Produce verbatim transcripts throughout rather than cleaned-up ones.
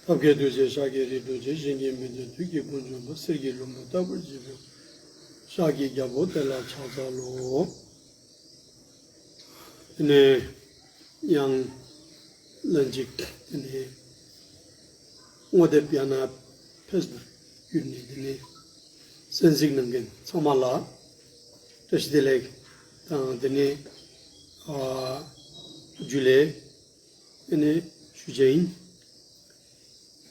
ཐབས་མཁས་ཐུགས་རྗེས་ཤཱཀྱའི་རིགས་སུ་སྐྱེས། གཞན་གྱིས་མི་ཐུབ་བདུད་ཀྱི་དཔུང་འཇོམས་པ། གསེར་གྱི་ལྷུན་པོ་ལྟ་བུར་བརྗིད་པའི། ཤཱཀྱའི་རྒྱལ་པོ་དེ་ལ་ཕྱག་འཚལ་ལོ། དེ་ནས་ཡང་ལན་ཅིག་དེ་ནས་ངོ་དེབ་ཡང་ན་ཕེས་བུག་བརྒྱུད་ནས་དེ་ནས་གསན་གཟིགས་གནང་མཁན་ཚང་མ་ལ་བཀྲ་ཤིས་བདེ་ལེགས་དང་དེ་ནས་ཨ་ཇུ་ལེ། དེ་ནས་ཞུ་བྱ་ཡིན།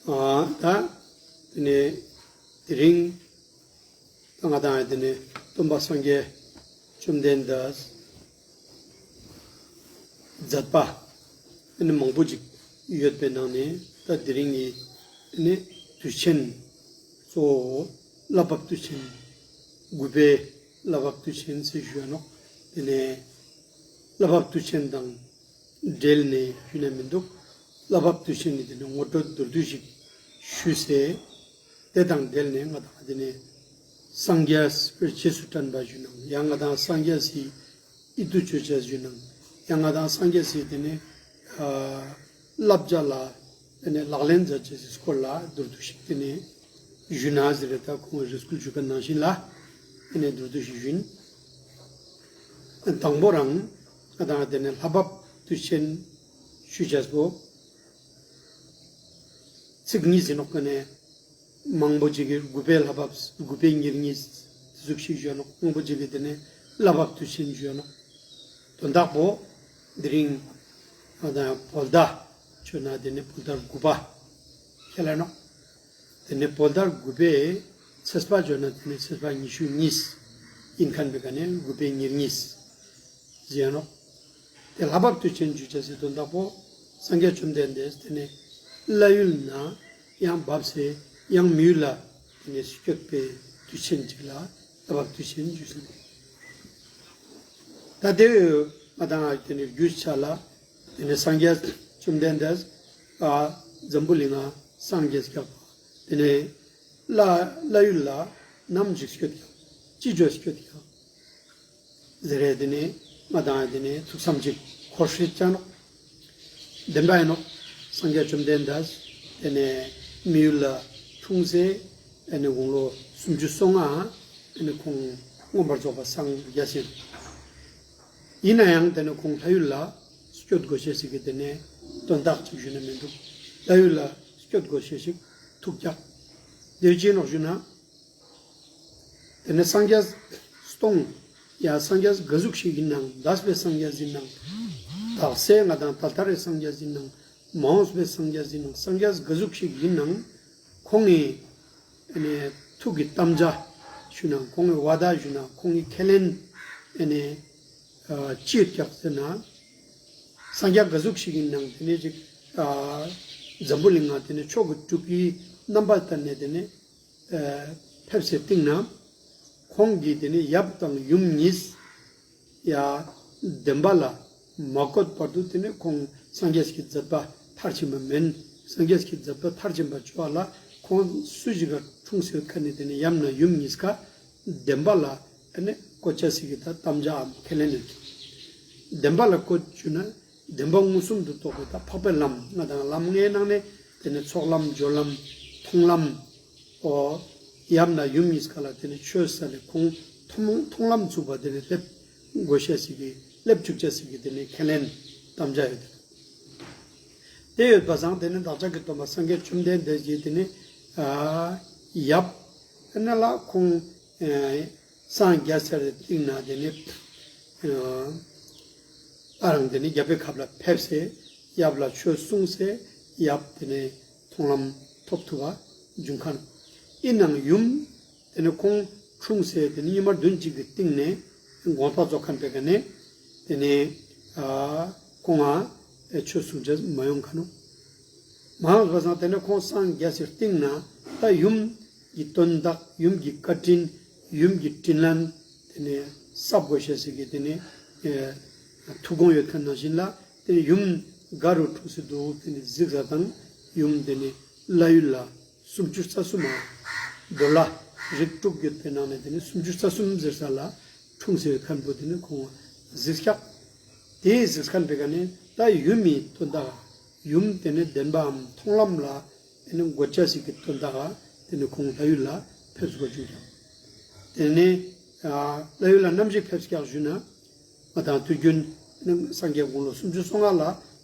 ཨ་ད་དེ་ནས་དེ་རིང་ད་ང་དང་དེ་ནས་སྟོན་པ་སངས་རྒྱས་བཅོམ་ལྡན་འདས་མཛད་པ་དེ་ནས་མང་པོ་ཅིག་ཡོད་པའི་ནང་ནས་ད་དེ་རིང་གི་དེ་ནས་དུས་ཆེན་གཙོ་བོ་བསླབ་པ་དུས་ཆེན་དགུ་པའི་བསླབ་པ་དུས་ཆེན་ཟེར་ཞུ་ཡ་ནོག། དེ་ནས་བསླབ་པ་དུས་ཆེན་དང་འབྲེལ་ནས་ཞུ་ན་མི་འདུག། བསླབ་པ་དུས་ཆེན་ནི་དེ་ནི་ངོ་སྤྲོད་མདོར་བསྡུས་ཤིག་ཞུས་སེ། དེ་དང་འབྲེལ་ནས་ང་དང་དེ་ནི་སངས་རྒྱས་རྗེས་སུ་དྲན་པ་ཞུ་ནང་ཡང་ང་དང་སངས་རྒྱས་སི་ཡིད་དུ་བཅོལ་བྱ་ཞུ་ནང་ཡང་ང་དང་སངས་རྒྱས་སི་དེ་ནི་ཨ་བསླབ་བྱ་ལ་དེ་ནི་ལག་ལེན་མཛད་བྱ་སི་སྐོར་ལ་མདོར་བསྡུས་ཤིག་དེ་ནི་ཞུ་ན་ཟེར་རེ་ད་ཁོང་རེ་སྐུལ་ཞུ་མཁན་ནང་བཞིན་ལ་དེ་ནི་མདོར་བསྡུས་ཤིག་ཞུ་ཡིན། དང་པོ་རང་ང་དང་དེ་ནས་ལྷ་བབས་དུས་ཆེན་ཞུ་བྱ་སོ། ཚིག་གཉིས་ཟིན་ནོག་ཀ་ནས་མང་པོ་ཅིག་གི་དགུ་པའི་ལྷ་བབས་དགུ་པའི་ཉེར་གཉིས་ཟུག་ཤིག་ཞུ་ནོག། མང་པོ་ཅིག་གི་དེ་ནས་ལྷ་བབས་དུས་ཆེན་ཞུ་ནོག། དོན་དག་པོ་དེ་རིང་ང་དང་བོད་ཟླ་ཆོ་ན་དེ་ནས་བོད་ཟླ་དགུ་པ་ཁས་ལེན་ནོག། དེ་ནས་བོད་ཟླ་དགུ་པའི་ཚེས་པ་བརྗོད་ན་དེ་ནས་ཚེས་པ་ཉི་ཤུ་གཉིས་ཡིན་མཁན་པའི་ཀ་ནས་དགུ་པའི་ཉེར་གཉིས་ཟེར་ནོག། དེ་ལྷ་བབས་དུས་ཆེན་ཞུ་བྱ་སི་དོན་དག་པོ་སངས་རྒྱས་བཅོམ་ལྡན་འདས་དེ་ནས་ལྷ་ཡུལ་ན་ཡང་བབས་སེ་ཡང་མི་ཡུལ་ལ་དེ་ནས་སྐྱོད་པའི་དུས་ཆེན་ཅིག་ལ་ལྷ་བབས་དུས་ཆེན་ཞུ་ཟེར། ད་དེ་ང་དང་དེ་ནས་རྒྱུ་ཆ་ལ་དེ་ནས་སངས་རྒྱས་བཅོམ་ལྡན་འདས་ཨ་འཛམ་བུ་གླིང་ང་སངས་རྒྱས་རྒྱག་པ་དེ་ནས་ལྷ་ལྷ་ཡུལ་ལ་ནམ་ཞིག་སྐྱོད་ཀྱང་ཅི་ཅོས་སྐྱོད་ཀྱང་ཟེར་རེ་དེ་ནས་ང་དང་དེ་ནས་ཐུགས་བསམ་ཅིག་འཁོར་ཤེས་ཅན་ནོག། བདེན་པ་ཡིན་ནོག། སངས་རྒྱས་བཅོམ་ལྡན་འདས་དེ་ནས་མི་ཡུལ་ལ་འཁྲུངས་སེ་དེ་ནས་དགུང་ལོ་སུམ་ཅུ་སོ་ལྔ་དེ་ནས་ཁོང་མངོན་པར་རྫོགས་པ་སངས་རྒྱས་ཡིན། ཡིན་ན་ཡང་དེ་ནས་ཁོང་ལྷ་ཡུལ་ལ་སྐྱོད་དགོས་ཤེས་ཤིག་གི་དེ་ནས་དོན་དག་ཅིག་ཞུ་ན་མི་འདུག། ལྷ་ཡུལ་ལ་སྐྱོད་དགོས་ཤེས་ཤིག་ཐུག་ཀྱག། དེ་ཅི་ནོག་ཞུ་ན། དེ་ནས་སངས་རྒྱས་སྟོང་ཡ་སངས་རྒྱས་ག་ཟུག་ཞིག་ཡིན་ནང་འདས་པའི་སངས་རྒྱས་ཡིན་ནང་དག་སའི་ང་དང་ད་ལྟ་རེ་སངས་རྒྱས་ཡིན་ནང་མ་འོངས་པའི་སངས་རྒྱས་ཡིན་ནང་སངས་རྒྱས་ག་ཟུག་ཞིག་ཡིན་ནང་ཁོང་གི་ཨ་ནི་ཐུགས་ཀྱི་དམ་བཅའ་ཞུ་ན་ཁོང་གི་བ་དག་ཞུ་ན་ཁོང་གི་ཁས་ལེན་ཨ་ནི་ཨ་ཅི་ཡོད་ཀྱག་ཟེར་ན་སངས་རྒྱས་ག་ཟུག་ཞིག་ཡིན་ནང་དེ་ནས་ཅིག་ཨ་འཛམ་བུ་གླིང་ང་དེ་ནས་ཕྱོགས་ཀྱི་སྤྲུལ་སྐུའི་རྣམ་པ་ལྟར་ནས་དེ་ནས་ཨ་ཕེབས་སེ་སྟིང་ན་ཁོང་གིས་དེ་ནས་ཡབ་དང་ཡུམ་གཉིས་ཡ་བདེན་པ་ལ་མ་བཀོད་བར་དུ་དེ་ནས་ཁོང་སངས་རྒྱས་ཀྱི་མཛད་པ་མཐར་ཕྱིན་པ་མེན། སངས་རྒྱས་ཀྱི་མཛད་པ་མཐར་ཕྱིན་པ་ཅོ་བ་ལ་ཁོང་སུ་ཞིག་ག་འཁྲུངས་སེ་ཡོད་མཁན་ནི་དེ་ནས་ཡབ་ན་ཡུམ་གཉིས་ཀ་བདེན་པ་ལ་ཨ་ནི་བཀོད་བྱ་ཞིག་གི་ད་དམ་བཅའ་འམ་ཁས་ལེན་ཡོད་ཀྱག། བདེན་པ་ལ་བཀོད་ཞུ་ན་བདེན་པ་མངོན་སུམ་དུ་རྟོགས་པའི་ད་འཕགས་པའི་ལམ་ང་དང་ལམ་ལྔའི་ནང་ནས་དེ་ནས་ཚོགས་ལམ་སྦྱོར་ལམ་མཐོང་ལམ། འོ། ཡབ་ན་ཡུམ་གཉིས་ཀ་ལ་དེ་ནས་ཆོས་ས་ལས་ཁོང་མཐོང་མཐོང་ལམ་ཚུགས་པ་དེ་ནས་སླེབས་དགོས་ཤེས་ཤིག་གི་སླེབས་བཅུག་བྱ་ཞིག་གི་དེ་ནས་ཁས་ལེན་དམ་བཅའ་ཡོད་དེ། དེ་ཡོད་པ་སང་དེ་ནས་བདག་ཅག་གི་སྟོན་པ་སངས་རྒྱས་བཅོམ་ལྡན་འདས་ཀྱིས་དེ་ནས་ཨ་ཡབ་ཨ་ནི་ལ་ཁོང་ཨ་སངས་རྒྱས་ཚར་སྟིང་ན་དེ་ནས་ཨ་རང་དེ་ནས་རྒྱལ་པོའི་ཁབ་ལ་ཕེབས་སེ་ཡབ་ལ་ཆོས་གསུངས་སེ་ཡབ་དེ་ནས་མཐོང་ལམ་ཐོབ་ཐུབ་པ་བྱུང་མཁན། ཡིན་ནའང་ཡུམ་དེ་ནས་ཁོང་འཁྲུངས་སེ་དེ་ནས་ཉི་མ་བདུན་ཅིག་གི་སྟིང་ནས་དགོངས་པ་རྫོགས་མཁན་པའི་ཀ་ནས་དེ་ནས་ཨ་ཁོང་ང་ཆོས་གསུང་བྱ་མ་ཡོང་མཁན་ནོག། མ་ཡོང་བ་སང་དེ་ནས་ཁོང་སངས་རྒྱས་སེ་སྟིང་ན་ད་ཡུམ་གྱི་དོན་དག་ཡུམ་གྱི་བཀའ་དྲིན་ཡུམ་གྱི་དྲིན་ལན་དེ་ནས་གསབ་དགོས་ཤེས་ཞིག་གི་དེ་ནས་ཨེ་ཐུགས་དགོངས་ཡོད་མཁན་ནང་བཞིན་ལ་དེ་ནས་ཡུམ་ག་རུ་འཁྲུངས་སེ་འདུག་དེ་ནས་གཟིགས་ས་དང་ཡུམ་དེ་ནས་ལྷ་ཡུལ་ལ་སུམ་ཅུ་རྩ་གསུམ་མ་འདོད་ལྷ་རིགས་དྲུག་ཡོད་པའི་ནང་ནས་དེ་ནས་སུམ་ཅུ་རྩ་གསུམ་ཟེར་ས་ལ་འཁྲུངས་སེ་ཡོད་མཁན་པོ་དེ་ནས་ཁོང་གཟིགས་ཀྱག། དེ་གཟིགས་མཁན་པའི་ཀ་ནས་ད་ཡུམ་མི་དོན་དག་ཡུམ་དེ་ནས་བདེན་པའམ་མཐོང་ལམ་ལ་ ནི་འགོད་ཅེས་སི་གི་དོན་དག་ག་དེ་ནི་ཁོང་ལྷ་ཡུལ་ལ་ཕེབས་དགོས་བྱུང་ཀྱག། དེ་ནི་ཨ་ལྷ་ཡུལ་ལ་ནམ་ཞིག་ཕེབས་ཀྱག་ཞུ་ན། ང་དང་དུས་རྒྱུན་ནི་སངས་རྒྱས་དགུང་ལོ་སུམ་ཅུ་སོ་ལྔ་ལ་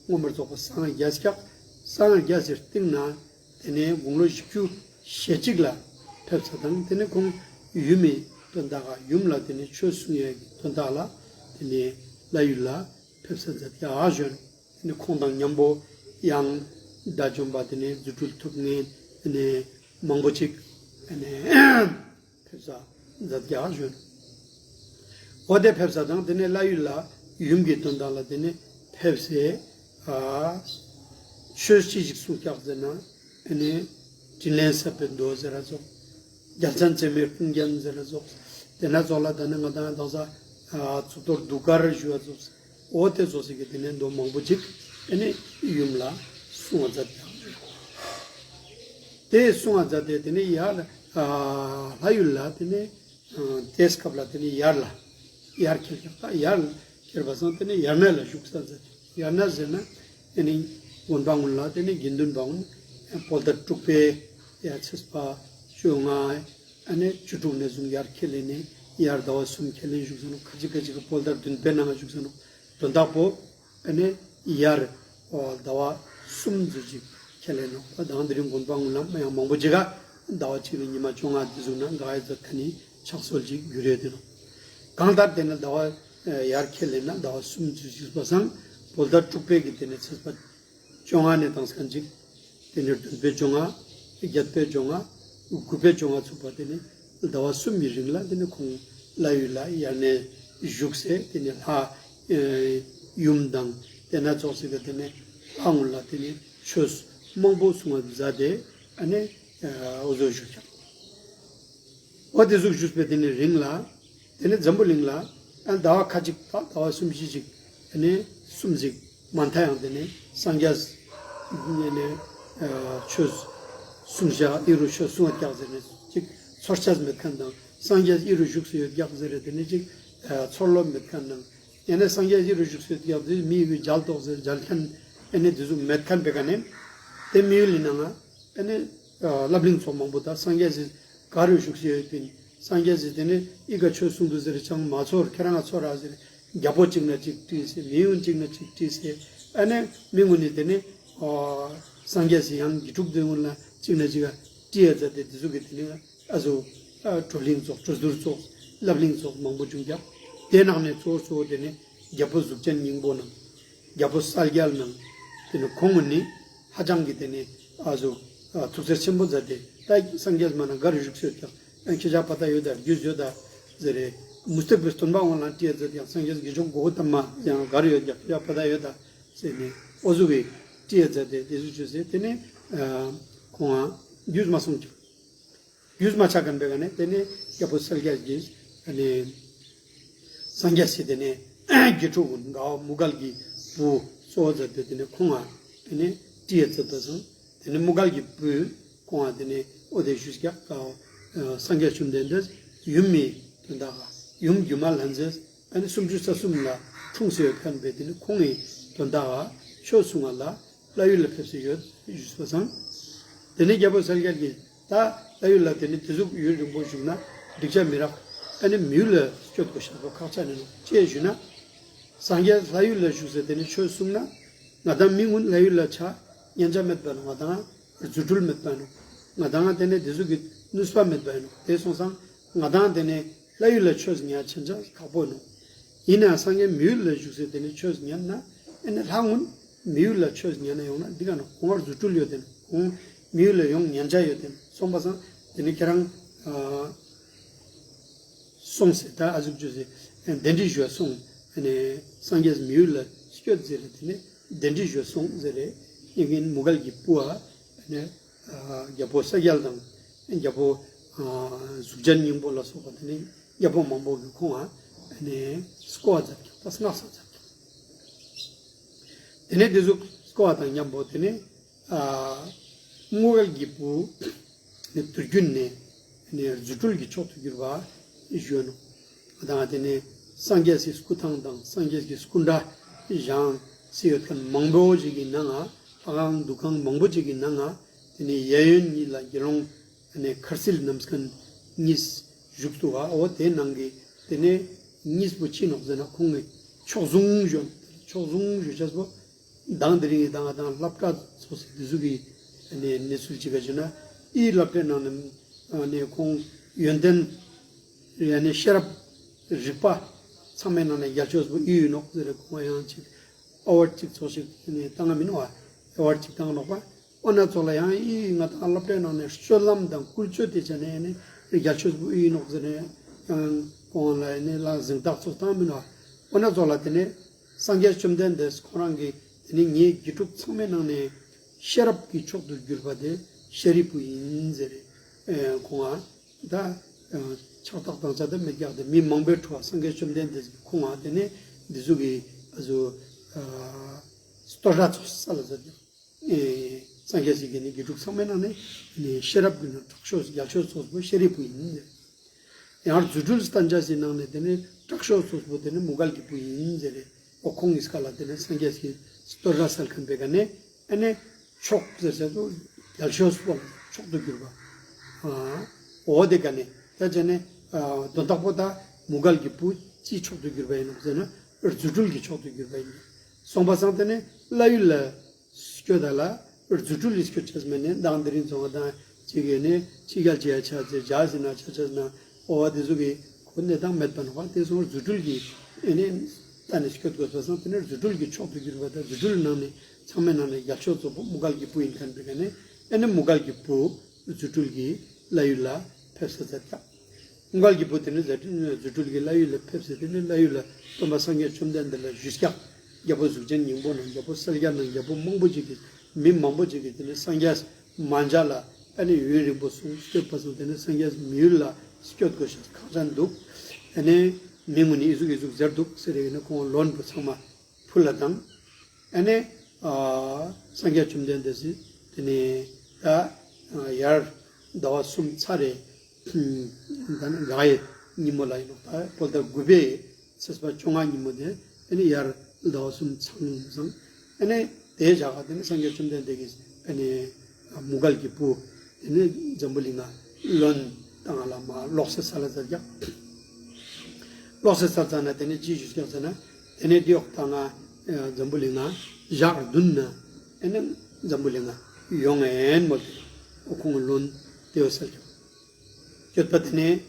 མངོན་པར་རྫོགས་པ་སངས་རྒྱས་ཀྱག། སངས་རྒྱས་སི་རྟིང་ན་དེ་ནི་དགུང་ལོ་བཞི་བཅུ་ཞེ་གཅིག་ལ་ཕེབས་ས་དང་། དེ་ནི་ཁོང་ཡུམ་མི་དོན་དག་ག་ཡུམ་ལ་དེ་ནི་ཆོས་གསུང་ཡ་གི་དོན་དག་ལ་དེ་ནི་ལྷ་ཡུལ་ལ་ཕེབས་ས་མཛད་ཀྱག་ཞུ་ན། དེ་ནི་ཁོང་དང་མཉམ་པོ་ཡང་དགྲ་བཅོམ་པ་དེ་ནི་རྫུ་འཕྲུལ་ཐུབ་མཁན་དེ་ནི་མང་པོ་ཅིག་དེ་ནི་ཕེབས་ས་མཛད་ཀྱག་ཞུ་ན། འོ་དེ་ཕེབས་ས་དང་དེ་ནི་ལྷ་ཡུལ་ལ་ཡུམ་གྱི་དོན་དག་ལ་དེ་ནི་ཕེབས་སེ་ཨ་ཆོས་ཅི་ཞིག་གསུངས་ཀྱག་ཟེར་ན། དེ་ནི་དྲིན་ལན་གསབ་པའི་མདོ་ཟེར་ར་ཙོགས། རྒྱལ་མཚན་ཚད་མེད་ཀུན་མཁྱེན་ཟེར་ར་ཙོགས། དེ་ན་ཙོགས་ལ་ད་ནི་ང་དང་དག་ས་ཨ་གཙུག་ཏོར་གདུགས་དཀར་ཞུ་བ་ཙོགས། འོ་དེ་ཙོགས་སི་གི་དེ་ནི་མདོ་མང་པོ་ཅིག་དེ་ནི་ཡུམ་ལ་གསུང་བ་མཛད་ཀྱག། དེ་གསུང་བ་མཛད་དེ་དེ་ནི་ཡར་ཨ་ལྷ་ཡུལ་ལ་དེ་ནི་ཨ་དེ་སྐབས་ལ་དེ་ནི་ཡར་ལ་ཡར་ཁྱེར་ཀྱག། ད་ཡར་ཁྱེར་བ་སང་དེ་ནི་ཡར་སྣེ་ལ་བཞུགས་ས་མཛད། ཡར་སྣེ་ཟེར་ན་དེ་ནི་དགོན་པ་གུན་ལ་དེ་ནི་དགེ་འདུན་པ་གུན་བོད་ཟླ་དྲུག་པའི་ཡ་ཚེས་པ་བཅོ་ལྔ་ཨ་ནི་བཅུ་དྲུག་ནས་བཟུང་ཡར་ཁས་ལེན་ནས་ཡར་ཟླ་བ་གསུམ་ཁས་ལེན་བཞུགས་ས་ནོག། ཁ་ཅིག་ཁ་ཅིག་གི་བོད་ཟླ་བདུན་པའི་ནང་བཞུགས་ས་ནོག། དོན་དག་པོ་ཨ་ནི་ཡར་ཟླ་བ་གསུམ་ཙམ་ཅིག་ཁས་ལེན་ནོག། ད་དང་དེ་རིང་དགོན་པ་གུན་ལ་ཡང་མང་པོ་ཅིག་ག་ཟླ་བ་གཅིག་ལ་ཉི་མ་བཅོ་ལྔ་དེ་ཟུག་ན་ག་ཡ་ཛད་ཁན་ནི་ཕྱག་སྲོལ་ཅིག་ཡོད་རེད་དེ་ནོག། གང་ལྟར་དེ་ནི་ཟླ་བ་ཡར་ཁས་ལེན་ན་ཟླ་བ་གསུམ་ཙམ་ཅིག་པ་སང་བོད་ཟླ་དྲུག་པའི་གི་དེ་ནི་ཚེས་པ་བཅོ་ལྔ་ནས་དང་སྐན་ཅིག། དེ་ནས་བདུན་པའི་བཅོ་ལྔ། བརྒྱད་པའི་བཅོ་ལྔ། དགུ་པའི་བཅོ་ལྔ་ཚུགས་པ་དེ་ནི་ཟླ་བ་གསུམ་གྱི་རིང་ལ་དེ་ནི་ཁོང་ལྷ་ཡུལ་ལ་ཡར་སྣེ་བཞུགས་སེ་དེ་ནི་ལྷ་ཡུམ་དང་དེ་ན་ཙོགས་སི་གི་དེ་ནི་ལྷ་གུན་ལ་དེ་ནི་ཆོས་མང་པོ་གསུང་བ་མཛད་དེ་ཨ་ནི་འོ་ཟུག་བཞུགས་ཀྱག། འོ་དེ་ཟུག་བཞུགས་པའི་དེ་ནི་རིང་ལ། དེ་ནི་འཛམ་བུ་གླིང་ལ་ཨ་ཟླ་བ་ཁ་ཅིག་དང་ཟླ་བ་གསུམ་བཞི་ཅིག་དེ་ནི་གསུམ་ཅིག་མ་མཐའ་ཡང་དེ་ནི་སངས་རྒྱས་དེ་ནི་ཆོས་གསུང་བྱ་ཨི་རུ་ཆོས་གསུང་བ་རྒྱག་ཟེར་ནས་ཅིག་ཚོར་ཆ་མེད་ཁན་དང་སངས་རྒྱས་ཨི་རུ་བཞུགས་སུ་ཡོད་རྒྱག་ཟེར་དེ་ནི་ཅིག་ཚོར་ལོ་མེད་ཁན་དང་ཡང་ན་སངས་རྒྱས་ཨི་རུ་བཞུགས་སུ་ཡོད་རྒྱག་དེ་མི་ཡི་གི་མཇལ་ཏོག་ཟེར་མཇལ་ཁན་ཨ་ནི་དེ་ཟུག་མེད་ཁན་པའི་ཀ་ནས་དེ་མི་ཡུལ་ལི་ནང་ང་ཨ་ནི་ཨ་སློབ་གླིང་ཚོགས་མང་པོ་དང་སངས་རྒྱས་སི་ག་རུ་བཞུགས་སེ་ཡོད་པིན། སངས་རྒྱས་སི་དེ་ནི་ཨི་ཀ་ཆོས་གསུང་དུས་ཟེར་ཅང་མ་ཚོར་ཁྱེ་རང་ང་ཚོར་ར་ཟེར། རྒྱལ་པོ་གཅིག་ན་གཅིག་དྲིས་སེ་མི་ཡུལ་གཅིག་ན་གཅིག་དྲིས་སེ་ཨ་ནི་མི་གུན་ནི་དེ་ནི་ཨ་སངས་རྒྱས་སི་ཡང་དགེ་ཕྲུག་དེ་གུན་ལ་གཅིག་ན་གཅིག་ག་དྲི་ཡ་མཛད་དེ་དེ་ཟུག་གི་དེ་ནི་ཨ་ཟུག་ཨ་བགྲོ་གླེང་ཚོགས་གྲོས་བསྡུར་ཚོགས་སློབ་གླིང་ཚོགས་མང་པོ་བྱུང་ཀྱག། དེ་ནང་ནས་གཙོ་བོ་གཙོ་བོ་དེ་ནི་རྒྱལ་པོ་གཟུགས་ཅན་སྙིང་པོ་ནང་རྒྱལ་པོ་གསལ་རྒྱལ་ནང་དེ་ནི་ཁོང་གུན་ནི་ཧ་ཅང་གི་དེ་ནི་ཨ་ཟུག་ཨ་ཐུགས་རྗེ་ཆེན་པོ་མཛད་དེ་ད་སངས་རྒྱས་མ་ན་ག་རུ་བཞུགས་སེ་ཡོད་ཀྱག་ཡང་ཁྱེ་ཞ་པ་ཏ་ཡོད་ད་རྒྱུས་ཡོད་ད་ཟེར་རེ་མུ་སྟེགས་པའི་སྟོན་པ་གུན་ལ་དྲི་ཡ་མཛད་དེ་ཡང་སངས་རྒྱས་དགེ་སྦྱོང་གོའུ་ཏ་མ་ཡང་ག་རུ་ཡོད་ཀྱག་ཁྱེ་ཞ་པ་ཏ་ཡོད་ད་ཟེར་ནས་འོ་ཟུག་གི་དྲི་ཡ་མཛད་དེ་དེ་ཟུག་བྱས་སེ་དེ་ནི་ཨ་ཁོང་ང་རྒྱུས་མ་སོང་ཀྱག། རྒྱུས་མ་ཆ་ཁན་པའི་ཀ་ནས་དེ་ནི་རྒྱལ་པོ་གསལ་རྒྱལ་གྱིས་ཨ་ནི་སངས་རྒྱས་སི་དེ་ནི་དགེ་ཕྲུག་གུན་ག་བོ་མུ་གལ་གྱི་བུ་གཙོ་བོ་མཛད་དེ་དེ་ནི་ཁོང་ང་དེ་ནི་དྲི་ཡ་མཛད་པ་སང་དེ་ནི་མུ་གལ་གྱི་བུས་ཁོང་ང་དེ་ནི་འོ་དེ་ཞུས་ཀྱག་ག་བོ་སངས་རྒྱས་བཅོམ་ལྡན་འདས་ཡུམ་མི་དོན་དག་ག་ཡུམ་སྒྱུ་མ་ལྷ་མཛེས་ཨ་ནི་སུམ་ཅུ་རྩ་གསུམ་ལ་འཁྲུངས་སེ་ཡོད་ཁན་པའི་དེ་ནི་ཁོང་ངི་དོན་དག་ག་ཆོས་གསུང་ང་ལ་ལྷ་ཡུལ་ལ་ཕེབས་སེ་ཡོད་ཞུས་པ་སང་། དེ་ནས་རྒྱལ་པོ་གསལ་རྒྱལ་གྱིས་ད་ལྷ་ཡུལ་ལ་དེ་ནི་དེ་ཟུག་ཡུན་རིང་པོ་བཞུགས་ན་འགྲིག་ཆ་མི་རག། ཨ་ནི་མི་ཡུལ་ལ་སྐྱོད་དགོས་ཤེས་པོ་ཁག་ཆེ་ནི་ནོག་ཅེས་ཞུས་ན། སངས་རྒྱས་ལྷ་ཡུལ་ལ་བཞུགས་སེ་དེ་ནི་ཆོས་གསུངས་ན་ང་དང་མི་གུན་ལྷ་ཡུལ་ལ་ཆ་ཉན་ཆ་མེད་པ་ནོག། ང་དང་རྫུ་འཕྲུལ་མེད་པ་ནོག། ང་དང་དེ་ནི་དེ་ཟུག་གི་ནུས་པ་མེད་པ་ནོག། དེ་སོང་སང་ང་དང་དེ་ནི་ལྷ་ཡུལ་ལ་ཆོས་ཉན་ཆ་ཁག་པོ་ནོག། ཡིན་ནའང་སངས་རྒྱས་མི་ཡུལ་ལ་བཞུགས་སེ་དེ་ནི་ཆོས་ཉན་ན་ཨ་ནི་ལྷ་གུན་མི་ཡུལ་ལ་ཆོས་ཉན་ན་ཡོང་ན་འགྲིག་ག་ནོག། ཁོང་ལ་རྫུ་འཕྲུལ་ཡོད་དེ་ནོག། ཁོང་མི་ཡུལ་ལ་ཡོང་ཉན་ཆ་ཡོད་དེ་ནོག། སོང་པ་སང་དེ་ནི་ཁྱེ་རང་ཨ་སོང་སེ་ད་ཨ་ཟུག་བཅོས་སེ་གདན་འདྲེན་ཞུ་བ་སོང་། ཨ་ནི་སངས་རྒྱས་མི་ཡུལ་ལ་སྐྱོད་ཟེར་རེ་དེ་ནི་གདན་འདྲེན་ཞུ་བ་སོང་ཟེར་རེ་ཨིན་མུ་གལ་གྱི་བུ་ཨ་ཨ་ནི་ཨ་རྒྱལ་པོ་གསལ་རྒྱལ་དང་རྒྱལ་པོ་ཨ་གཟུགས་ཅན་སྙིང་པོ་ལ་སོགས་པ་དེ་ནི་རྒྱལ་པོ་མང་པོ་གི་ཁོང་ང་ཨ་ནི་སྐོར་བ་མཛད་ཀྱག། ད་སྔགས་བཟླས་མཛད་ཀྱག། དེ་ནས་དེ་ཟུག་སྐོར་བ་དང་མཉམ་པོ་དེ་ནི་ཨ་མུ་གལ་གྱི་བུ་ནི་དུས་རྒྱུན་ནས་ནི་རྫུ་འཕྲུལ་གྱི་མཆོག་ཏུ་གྱུར་པ་ཞུ་ནོག། དང་དེ་ནས་སངས་རྒྱས་སི་སྐུ་ཐང་དང་སངས་རྒྱས་ཀྱི་སྐུ་འདྲ་བཞེངས་སེ་ཡོད་ཁན་མང་པོ་ཞིག་གི་ནང་ང་ལྷ་ཁང་འདུ་ཁང་མང་པོ་ཞིག་གི་ནང་ང་ དེ་ནས་གཡས་གཡོན་གཉིས་ལ་དགེ་སློང་ཨ་ནི་མཁར་སིལ་རྣམས་མཁན་གཉིས་བཞུགས་འདུག་ག་འོ་དེ་ནང་གི་དེ་ནས་གཉིས་པོ་ཅི་ནོག་ཟེར་ན་ཁོང་གི་མཆོག་ཟུང་ཞོན། མཆོག་ཟུང་ཞུ་ཅེས་པོ་མདང་དེ་རིང་གི་མདང་མདང་སློབ་གྲྭ་ཚོགས་སེ་དེ་ཟུག་གི་ཨ་ནི་གནས་ཚུལ་ཅིག་ག་ཞུ་ན་ཨི་སློབ་གྲྭའི་ནང་ནས་ཨ་ནི་ཁོང་ཡོན་ཏན་ཡ་ནི་ཤེས་རབ་རིག་པ་ཚང་མའི་ནང་ནས་རྒྱལ་ཤོས་པོ་ཨི་ཡོད་ནོག་ཟེར་རེ་ཁོང་ཡང་ཅིག་ཨེ་ཝར་ཌ་ཅིག་ཚོགས་ཤིག་ནི་བཏང་ང་མིན་ནོག་ཨེ་ཝར་ཌ་ཅིག་བཏང་ནོག་པ། འོ་ན་ཚོགས་ལ་ཡང་ཨི་ང་དང་སློབ་གྲྭའི་ནང་ནས་སྤྱོད་ལམ་དང་ཀུལ་སྤྱོད་དེ་བྱས་ནས་ནི་རྒྱལ་ཤོས་པོ་ཨི་ཡོད་ནོག་ཟེར་ནས་ཡང་ཁོང་ལ་ནི་ལ་གཟེངས་རྟགས་ཚོགས་བཏང་མིན་ནོག་འོ་ན་ཚོགས་ལ་དེ་ནས་སངས་རྒྱས་བཅོམ་ལྡན་འདས་ཁོང་རང་གིས་དེ་ནས་ངའི་དགེ་ཕྲུག་ཚང་མའི་ནང་ནས་ཤེས་རབ་ཀྱི་མཆོག་ཏུ་གྱུར་པ་དེ་ཤཱ་རིའི་བུ་ཡིན་ཟེར་རེ་ཁོང་ང་། ད་ཕྱག་རྟགས་དང་ས་དེ་མི་རྒྱག་དེ་མི་མང་པོའི་ཁྲོད་སངས་རྒྱས་བཅོམ་ལྡན་འདས་ཀྱི་ཁོང་ང་དེ་ནས་འདི་ཟུག་གི་ཨ་ཟུ་ཨ་བསྟོད་ར་ཚོགས་ས་ལ་ཟེར་ཏེ་ཨེ་སངས་རྒྱས་སི་གི་ནི་དགེ་ཕྲུག་ཚང་མའི་ནང་ནས་ནི་ཤེས་རབ་ཀྱི་ནང་དྲག་ཤོས་རྒྱལ་ཤོས་ཚོགས་པོ་ཤཱ་རིའི་བུ་ཡིན་ཟེར། ཡང་རྫུ་འཕྲུལ་བསྟན་བྱ་སི་ནང་ནས་དེ་ནི་དྲག་ཤོས་ཚོགས་པོ་དེ་ནི་མོའུ་འགལ་གྱི་བུ་ཡིན་ཟེར་རེ། འོ་ཁོང་གི་སྐབས་ལ་དེ་ནི་སངས་རྒྱས་སི་བསྟོད་ར་སལ་མཁན་པའི་ཀ་ནས་ཨ་ནི་མཆོག་ཟེར་ཟེར་དུ་རྒྱལ་ཤོས་པོ་མཆོག་ཏུ་གྱུར་པ། ཨ་འོ་དེ་ཀ་ནས་ད་བྱས་ནས་ཨ་དོན་དག་པོ་ད་མོའུ་འགལ་གྱི་བུ་ཅིའི་མཆོག་ཏུ་གྱུར་པ་ཡིན་ནོག་ཟེར་ན་རྫུ་འཕྲུལ་གྱི་མཆོག་ཏུ་གྱུར་པ་ཡིན། སོང་པ་སང་དེ་ནས་བླ་ཡུལ་ལ་སྐྱོད་ད་ལ་རྫུ་འཕྲུལ་ལ་སྐྱོད་ཅེས་མེད་ནས་མདང་དེ་རིང་ཚོང་བ་དང་གཅིག་གིས་ནི་ཕྱི་རྒྱལ་གྱི་ཡ་ཆ་ཚེ་འཇག་ཟིན་ན་ཆ་ཆ་ན་འོ་བ་དེ་ཚོ་གི་གོ་གནས་དང་མེད་པ་ནོག་པ། དེ་སོང་རྫུ་འཕྲུལ་གྱི་ཨེ་ནི་ད་ནི་སྐྱོད་དགོས་པ་སང་དེ་ནི་རྫུ་འཕྲུལ་གྱི་མཆོག་ཏུ་གྱུར་པ་དང་རྫུ་འཕྲུལ་ནང་ནས་ཚང་མའི་ནང་ནས་རྒྱལ་མཆོག་གཙོ་བོ་མོའུ་འགལ་གྱི་བུ་ཡིན་མཁན་པའི་ཀ་ནས་ཨེ་ནི་མོའུ་འགལ་གྱི་བུ་རྫུ་འཕྲུལ་གྱི་བླ་ཡུལ་ལ་ཕེབས་ས་མཛད་ཀྱག་མོའུ་འགལ་གྱི་བུ་དེ་ནི་རྫུ་འཕྲུལ་གྱི་བླ་ཡུལ་ལ་ཕེབས་སེ་དེ་ནི་བླ་ཡུལ་ལ་སྟོན་པ་སངས་རྒྱས་བཅོམ་ལྡན་འདས་ལ་ཞུས་ཀྱག་རྒྱལ་པོ་གཟུགས་ཅན་སྙིང་པོ་ནང་རྒྱལ་པོ་གསལ་རྒྱལ་ནང་རྒྱལ་པོ་མང་པོ་ཅིག་གིས་མི་མང་པོ་ཅིག་གིས་དེ་ནི་སངས་རྒྱས་མ་མཇལ་ལ་ཨ་ནི་ཡུན་རིང་པོ་སོང་སྐྱོད་པ་སོང་དེ་ནི་སངས་རྒྱས་མི་ཡུལ་ལ་སྐྱོད་དགོས་ཤེས་ཁག་ཅན་འདུག་ཨ་ནི་མི་ངོ་ནི་ཨི་ཟུག་ཨི་ཟུག་ཟེར་འདུག་ཟེར་རེ་ནི་ཁོང་ལོན་པོ་ཚང་མ་ཕུལ་ལ་དང་། ཨ་ནི་ཨ་སངས་རྒྱས་བཅོམ་ལྡན་འདས་སི་དེ་ནི་ད་ཨ་ཡར་ཟླ་བ་གསུམ་ཚར་རེ་ད་ནི་ག་ཡེ་ཉིན་མོ་ལ་ཡིན་ནོག་ད་བོད་ཟླ་དགུ་པའི་ཚེས་པ་བཅོ་ལྔ་ཉིན་མོ་དེ་ཨ་ནི་ཡར་ཟླ་བ་གསུམ་ཚང་སང་ཨ་ནི་དེའི་ཞག་ག་དེ་ནི་སངས་རྒྱས་བཅོམ་ལྡན་འདས་ཀྱིས་ཨ་ནི་མོའུ་འགལ་གྱི་བུ་དེ་ནི་འཛམ་བུ་གླིང་ང་ལོན་བཏང་ལ་མ་ལོག་སེ་ས་ལ་ཟེར་ཀྱག་ལོག་སེ་ས་ཙ་ན་དེ་ནས་ཅི་ཞུས་ཀྱག་ཟེར་ན། དེ་ནས་དེ་འོག་ད་ང་འཛམ་བུ་གླིང་ང་ཞག་བདུན་ན་ཨེ་ནས་འཛམ་བུ་གླིང་ང་ཡོང་ངེན་མོལ་ཏེ་འོ་ཁོང་ལོན་དེ་བོ་སལ་ཀྱག་སྐྱོད་པ་དེ་ནས་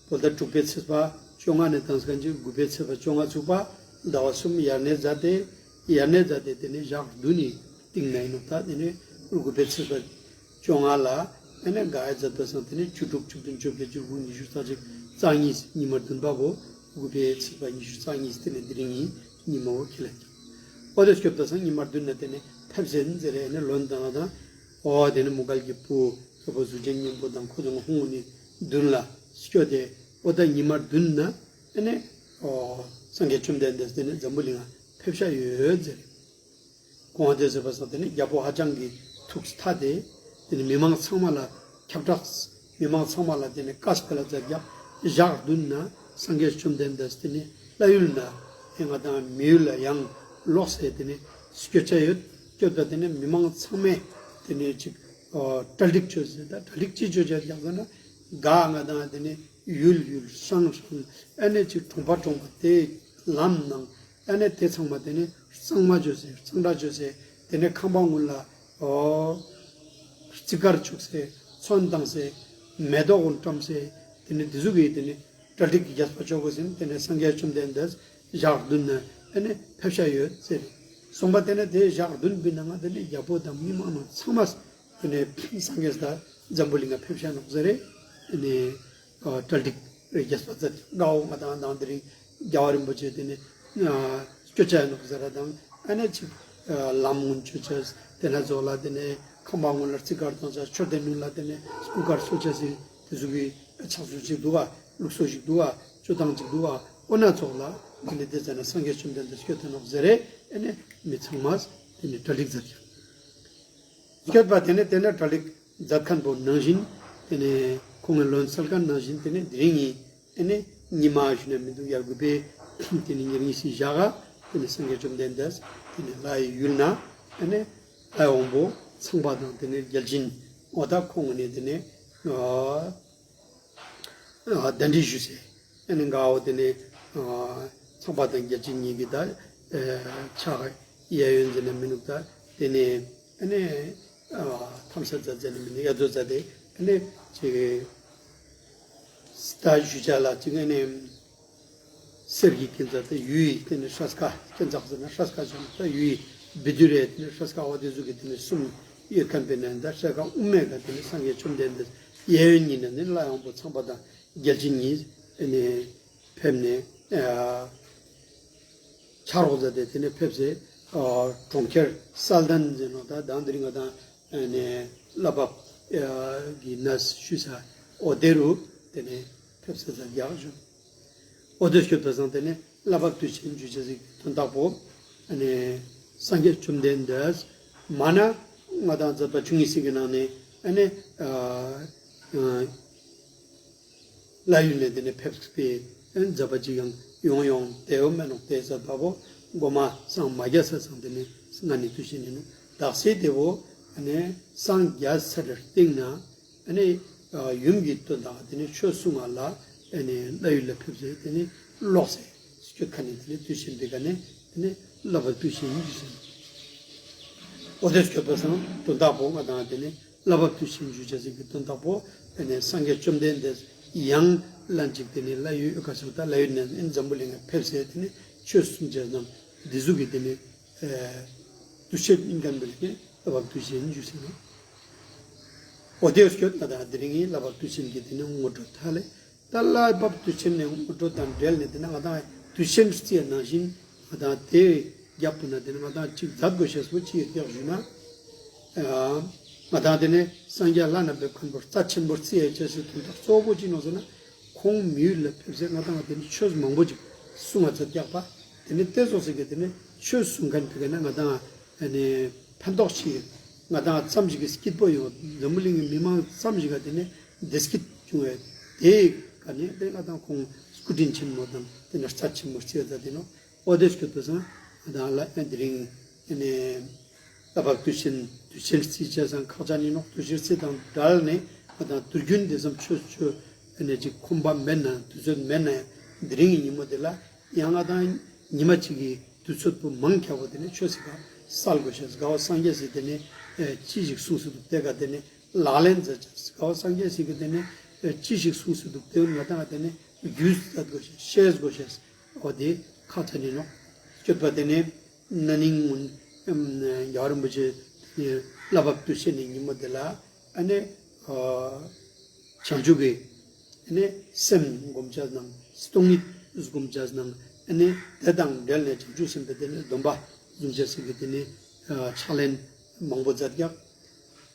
བོད་ཟླ་དྲུག་པའི་ཚེས་པ་བཅོ་ལྔ་ནས་དང་སྐད་ཅིག་དགུ་པའི་ཚེས་པ་བཅོ་ལྔ་ཚུགས་པ་ཟླ་བ་གསུམ་ཡར་ནས་མཛད་དེ་ཡར་ནས་མཛད་དེ་དེ་ནས་ཞག་བདུན་ནི་སྟིང་ན་ཡིན་ནོག་ད་དེ་ནས་དགུ་པའི་ཚེས་པ་བཅོ་ལྔ་ལ་ཨེ་ནས་ག་ཡེ་མཛད་པ་སང་དེ་ནས་བཅུ་དྲུག་བཅུ་བདུན་བཅོ་བརྒྱད་བཅུ་དགུ་ཉི་ཤུ་རྩ་གཅིག་རྩ་གཉིས་ཉི་མ་བདུན་པ་བོ་དགུ་པའི་ཚེས་པ་ཉི་ཤུ་རྩ་གཉིས་དེ་ནས་དེ་རིང་ཉི་མ་བོ་ཁས་ལེན་ཀྱག་འོ་དེ་སྐྱོད་པ་སང་ཉི་མ་བདུན་ན་དེ་ནས་ཕེབས་སེ་ཟེར་རེ་ཨེ་ནས་ལོན་དང་ལ་དང་འོ་དེ་ནས་མོའུ་འགལ་གྱི་བུ་རྒྱལ་པོ་གཟུགས་ཅན་སྙིང་པོ་དང་ཁོ་ཚོ་ཧོང་ནི་བདུན་ལ་སྐྱོད་དེ་འོ་ད་ཉི་མ་བདུན་ན་ཨེ་ནས་འོ་སངས་རྒྱས་བཅོམ་ལྡན་འདས་དེ་ནས་འཛམ་བུ་གླིང་ང་ཕེབས་ཤ་ཡོད་ཟེར། གོང་དེ་ཟེར་བ་སང་དེ་ནི་རྒྱལ་པོ་ཧ་ཅང་གི་ཐུགས་ཐད་དེ་དེ་ནི་མི་མང་ཚང་མ་ལ་ཁྱབ་བསྒྲགས་མི་མང་ཚང་མ་ལ་དེ་ནི་བཀའ་སྩལ་ལ་མཛད་ཀྱག་ཞག་བདུན་ན་སངས་རྒྱས་བཅོམ་ལྡན་འདས་དེ་ནི་བླ་ཡུལ་ན་ཨེ་ང་དང་མི་ཡུལ་ལ་ཡང་ལོག་སེ་དེ་ནི་སྐྱོད་ཆ་ཡོད། སྐྱོད་པ་དེ་ནི་མི་མང་ཚང་མས་དེ་ནི་ཅིག་ཨོ་གྲ་སྒྲིག་བཅོས་ཟེར་ད་གྲ་སྒྲིག་ཅི་བཅོས་ཀྱག་ཟེར་ན་ག་ང་དང་དེ་ནི་ཡུལ་ཡུལ་ཧྲང་ཧྲང་ཨ་ནི་ཅིག་གྲོང་པ་གྲོང་པ་དེ་ལམ་ནང་ཨ་ནི་དེ་ཚང་མ་དེ་ནི་གཙང་མ་བཅོས་སེ་གཙང་སྦྲ་བཅོས་སེ་དེ་ནི་ཁང་པ་གུན་ལ་ཨོ་རྩི་དཀར་བྱུགས་སེ་ཚོན་བཏང་སེ་མེ་ཏོག་གུན་བཀྲམ་སེ་དེ་ནི་དེ་ཟུག་གི་དེ་ནི་གྲ་སྒྲིག་གི་རྒྱས་པ་བཅོ་དགོས་ཟེར་དེ་ནི་སངས་རྒྱས་བཅོམ་ལྡན་འདས་ཞག་བདུན་ན་ཨ་ནི་ཕེབས་ཤ་ཡོད་ཟེར། སོང་པ་དེ་ནི་དེ་ཞག་བདུན་པའི་ནང་ང་དེ་ནི་རྒྱལ་པོ་དང་མི་མང་ཚང་མ་དེ་ནས་སངས་རྒྱས་ད་འཛམ་བུ་གླིང་ང་ཕེབས་ཤ་ནོག་ཟེར་རེ། དེ་ནས་གྲ་སྒྲིག་རེ་རྒྱས་པ་མཛད་དགའ་བོ་ང་དང་དང་དེ་རིང་རྒྱལ་བ་རིན་པོ་ཆེ་དེ་ནས་སྐྱོད་ཆ་ནོག་ཟེར་ར་དང་ཨ་ནེ་ཅིག་ལམ་གུན་བཅོ་ཆ་དེ་ན་ཚོགས་ལ་དེ་ནས་ཁང་པ་གུན་ལ་རྩི་དཀར་བཏང་ཆ་མཆོད་རྟེན་གུན་ལ་དེ་ནས་སྐུ་དཀར་གསོལ་ཆ་ཟེར་དེ་ཚོ་གི་ཕྱག་སྲོལ་ཅིག་འདུག་ག་ལུགས་སྲོལ་ཞིག་འདུག་ག་སྤྱོད་སྟངས་ཅིག་འདུག་ག་འོ་ན་ཚོགས་ལ་དེ་ནས་དེ་ཙ་ན་སངས་རྒྱས་བཅོམ་ལྡན་འདས་སྐྱོད་དེ་ནོག་ཟེར་རེ། ཨ་ནེ་མི་ཚང་མས་དེ་ནས་གྲ་སྒྲིག་མཛད་ཀྱག་སྐྱོད་པ་དེ་ནས་དེ་ནས་གྲ་སྒྲིག་མཛད་མཁན་པོ་ནང་བཞིན་དེ་ནས་ཁོང་གི་ལོན་སལ་མཁན་ནང་བཞིན་དེ་ནས་དེ་རིང་ངི་ཨ་ནེ་ཉི་མ་ཞུ་ན་མི་འདུག་ཡར་དགུ་པའི་དེ་ནས་ཉེར་གཉིས་སི་ཞག་ག་དེ་ནས་སངས་རྒྱས་བཅོམ་ལྡན་འདས་དེ་ནས་ལྷའི་ཡུལ་ན་ཨ་ནེ་ལྷའི་དབང་པོ་ཚངས་པ་དང་དེ་ནས་བརྒྱ་བྱིན་ འོ་ད་ཁོང་ནི་དེ་ནི་ཨ་ཨ་གདན་འདྲེན་ཞུས་སེ། ཨ་ནི་གའོ་དེ་ནི་ཨ་ཚངས་པ་དང་རྒྱལ་ཆེན་གཉིས་ཀྱི་ད་ཨ་ཕྱག་གཡས་གཡོན་ཟེར་ན་མི་ནུག། ད་དེ་ནི་ཨ་ནི་ཨ་ཐམ་ས་ཛད་ཟེར་ན་མི་ནུག། ཡ་ཛོ་ཛད་དེ་ཨ་ནི་ཅིག་ད་ཞུ་ཅ་ལ་ཅིག་ཨ་ནི་གསེར་གྱི་ཀུན་ཛ་དེ་ཡུལ་ཡི་དེ་ནི་སྲས་ཀ་ཀུན་ཛ་ཟེར་ན་སྲས་ཀ་ཟེར་ན་ད་ཡུལ་ཡི་བི་དུ་རེ་དེ་ནི་སྲས་ཀ་འོ་དེ་ཟུག་གི་དེ་ནི་གསུམ་ཡོད་ཁན་པེ་ནི་ད་སྲས་ཀ་དབུ་མའི་ཀ་དེ་ནི་སངས་རྒྱས་བཅོམ་ལྡན་འདས་གཡས་གཡོན་གཉིས་ནས་ནི་སླར་ཡང་པོ་ཚངས་པ་དང་རྒྱལ་ཆེན་གཉིས་དེ་ནི་ཕེབས་ནས་ཨ་ཕྱག་རོགས་ཛད་དེ་དེ་ནི་ཕེབས་སེ་ཨ་གྲོང་ཁྱེར་གསལ་ལྡན་ཟེར་ནོག། ད་དང་དེ་རིང་ང་དང་ཨ་ནི་བླ་བབས་ཨ་གི་གནས་ཞུ་ས་འོ་དེ་རུ་དེ་ནི་ཕེབས་སེ་ཛད་རྒྱག་ཞུ། འོ་དེ་སྐྱོད་པ་སང་དེ་ནི་བླ་བབས་དུས་ཆེན་ཞུ་ཅེས་སི་དོན་དག་པོ་ཨ་ནི་སངས་རྒྱས་བཅོམ་ལྡན་འདས་མ་ན་ང་དང་མཛད་པ་བཅུ་གཉིས་ཟེར་གི་ནང་ནས་ཨ་ནི་ཨ་ཨ་ལྷ་ཡུལ་ནས་དེ་ནི་ཕེབས་པའི་མཛད་པ་ཅིག་ཡང་ཡོང་ཡོང་དེའོ་མེ་ནོག། དེ་ཟེར་བ་བོ་གོ་མ་སངས་མ་རྒྱས་ས་སང་དེ་ནི་སྔ་ནི་དུས་ཆེན་ནི་ནོག། དག་ས་དེ་བོ་ཨ་ནི་སངས་རྒྱས་ས་རེར་སྟིང་ནེ་ཨ་ནི་ཡུམ་གྱི་དོན་དག་དེ་ནི་ཆོས་གསུང་ང་ལ་ཨ་ནི་ལྷ་ཡུལ་ལ་ཕེབས་སེ་དེ་ནི་ལོག་སེ་སྐྱོད་ཁན་ནི་དེ་ནི་དུས་ཆེན་པེ་ཀ་ནི་དེ་ནི་བླ་བབས་དུས་ཆེན་ཞུས་སེ། འོ་དེ་སྐྱོད་པ་སང་དོན་དག་པོ་ང་དང་དེ་ནི་བླ་བབས་དུས་ཆེན་ཞུ་ཅེས་སི་དོན་དག་པོ་དེ་ནི་སངས་རྒྱས་བཅོམ་ལྡན་འདས་ཡང་ལན་ཅིག་དེ་ནི་ལྷ་ཡུལ་ཨ་ཀ་ས་ད་ལྷ་ཡུལ་ནས་འཛམ་བུ་གླིང་ང་ཕེབས་སེ་དེ་ནི་ཆོས་གསུང་ཅེས་ནང་འདི་ཟུག་གི་དེ་ནི་ཨ་དུས་ཆེན་ཨིན་ཁན་པེ་ནི་བླ་བབས་དུས་ཆེན་ཞུས་སེ་ནོག། འོ་དེ་སྐྱོད་ང་དང་དེ་རིང་ངི་བླ་བབས་དུས་ཆེན་གྱི་དེ་ནི་ངོ་སྤྲོད་ཐ་ལེ། ད་བླ་བབས་དུས་ཆེན་ནི་ངོ་སྤྲོད་དང་འབྲེལ་ནས་དེ་ནི་ང་དང་དུས་ཆེན་རྩིའི་ནང་བཞིན་ང་དང་དེ་རྒྱབ་པོ་ན་དེ་ནི་ང་དང་ཅིག་མཛད་དགོས་ཤེས་པོ་ཅི་ཡོད་ཀྱག་ཞུ་ན། ཨ་ང་དང་དེ་ནི་སངས་རྒྱས་བླ་ན་མེད་ཁན་པོ་རྩ་ཆེན་པོ་རྩི་ཡ་ཅེས་སི་དོན་དག་གཙོ་བོ་ཅི་ནོག་ཟེར་ན། ཁོང་མི་ཡུལ་ལ་ཕེབས་སེ་ང་དང་དེ་ནི་ཆོས་མང་པོ་ཅིག་གསུང་ང་ཛད་ཀྱག་པ། དེ་ནི་དེ་ཙོགས་སེ་གི་དེ་ནི་ཆོས་གསུང་ཁན་པེ་ཀ་ནི་ང་དང་ཨ་ནི་ཕན་ཐོགས་ཅི་ཡོད། ང་དང་ཙམ་ཞིག་གི་སྐྱིད་པོ་ཡོང་། འཛམ་བུ་གླིང་གི་མི་མང་ཙམ་ཞིག་ག་དེ་ནི་བདེ་སྐྱིད་བྱུང་བས། དེ་ཀ་ནི་དེ་ང་དང་ཁོང་སྐུ་དྲིན་ཆེན་མོ་དང་དེ་ནི་རྩ་ཆེན་མོ་རྩི་ཡ་ཛད་དེ་ནོག། འོ་དེ་སྐྱོད་པ་སང་ང་དང་ལ་དེ་རིང་ཨ་ནི་བླ་བབས་དུས་ཆེན་དུས་ཆེན་རྩི་ཅེས་སང་ཁག་ཅན་ཨིན་ནོག། དུས་ཆེན་རྩི་དང་བྲལ་ནས་ང་དང་དུས་རྒྱུན་དེ་ཙམ་ཆོས་ཆོས་ཨ་ནི་ཅིག་ཁོམ་པ་མེད་ན་དུས་ཚོད་མེད་ན་ཡང་དེ་རིང་གི་ཉིན་མོ་དེ་ལ་ཡང་ང་དང་ཉི་མ་གཅིག་གི་དུས་ཚོད་པོ་མང་ཁྱབ་པོ་དེ་ནི་ཆོས་སི་ཀ་སལ་དགོས་ཤེས། ག་བོ་སངས་རྒྱས་སི་དེ་ནི་ཨ་ཅི་ཞིག་གསུངས་སེ་འདུག་དེ་ཀ་དེ་ནི་ལག་ལེན་ཛད་ཅེས། ག་བོ་སངས་རྒྱས་སི་གི་དེ་ནི་ཨ་ཅི་ཞིག་གསུངས་སེ་འདུག་དེ་ང་དང་དེ་ནི་རྒྱུས་ཛད་དགོས་ཤེས་ཤེས་དགོས་ཤེས། འོ་དེ་ཁག་ཅན་ཨིན་ནོག། སྐྱོད་པ་དེ་ནི་ན་ནིང་ངུན་ཨམ་རྒྱལ་བ་རིན་པོ་ཆེ་བླ་བབས་དུས་ཆེན་ནི་ཉིན་མོ་དེ་ལ་ཨ་ནི་ཨ་བྱང་ཆུབ་ཀྱི་ཨ་ནི་སེམས་སྒོམ་ཅེས་ནང་སྟོང་ཉིད་སྒོམ་ཅེས་ནང་ཨ་ནི་དེ་དང་འབྲེལ་ནས་བྱང་ཆུབ་སེམས་དཔའི་དེ་ནི་སྡོམ་པ་བཟུང་ཅེས་སི་གི་དེ་ནི་ཨ་ཕྱག་ལེན་མང་པོ་ཛད་ཀྱག།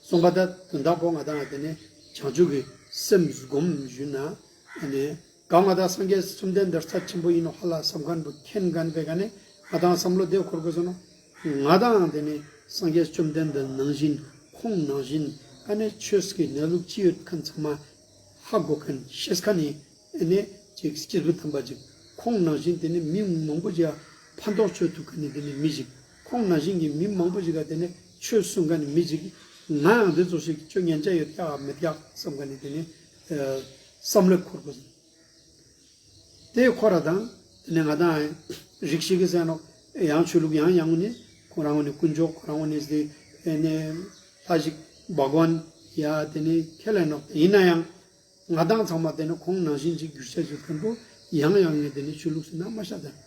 སོང་པ་ད་དོན་དག་པོ་ང་དང་དེ་ནི་བྱང་ཆུབ་ཀྱི་སེམས་སྒོམ་ཞུ་ན་ཨ་ནི་ག་ང་དང་སངས་རྒྱས་བཅོམ་ལྡན་འདས་རྩ་ཆེན་པོ་ཨིན་ནོག་ཧ་ལ་སམ་ཁན་པོ་མཁྱེན་ཁན་པེ་ཀ་ནི་ང་དང་བསམ་བློ་དེ་འཁོར་དགོས་ཟེར་ནོག། ང་དང་དེ་ནི་སངས་རྒྱས་བཅོམ་ལྡན་འདས་ནང་བཞིན་ཁོང་ནང་བཞིན་ཨ་ནི་ཆོས་ཀྱི་གནས་ལུགས་ཅི་ཡོད་ཁན་ཚང་མ་ཧ་གོ་ཁན་ཤེས་ཁན་ནི་ཨ་ནི་ཅིག་སྐྱེས་བུ་དམ་པ་ཅིག་ཁོང་ནང་བཞིན་དེ་ནི་མི་མང་པོ་ཅིག་ཕན་ཐོགས་ཅོ་ཐུབ་ཁན་ནི་དེ་ནི་མི་ཅིག་ཁོང་ནང་བཞིན་གྱི་མི་མང་པོ་ཅིག་ག་དེ་ནི་ཆོས་གསུང་ཁན་ནི་མི་ཅིག་ང་ཡང་དེ་ཙོགས་ཤིག་ཅོ་ཉན་ཅེས་ཡོད་ཀྱག་མེད་ཀྱག་སམ་ཁན་ནི་དེ་ནི་ཨ་བསམ་བློ་འཁོར་དགོས་ཟེར། དེ་ཁོ་ར་དང་དེ་ནས་ང་དང་རིགས་ཤིག་གི་ཟེར་ནོག། ཡང་ཆོས་ལུགས་ཡང་ཡང་ནི་ཁོ་རང་ནི་དཀོན་མཆོག་ཁོ་རང་ནི་ཟེར་ནས་ལྷ་ཞིག་བྷ་ག་ཝན་ཡ་དེ་ནི་ཁས་ལེན་ནོག། ཨིན་ན་ཡང་ང་དང་ཚང་མ་དེ་ནི་ཁོང་ནང་བཞིན་ཅིག་གྱུར་ཅེས་ཡོད་ཁན་པོ་ཡང་ཡང་ནི་དེ་ནི་ཆོས་ལུགས་སི་ནང་མ་ཤད་དང་།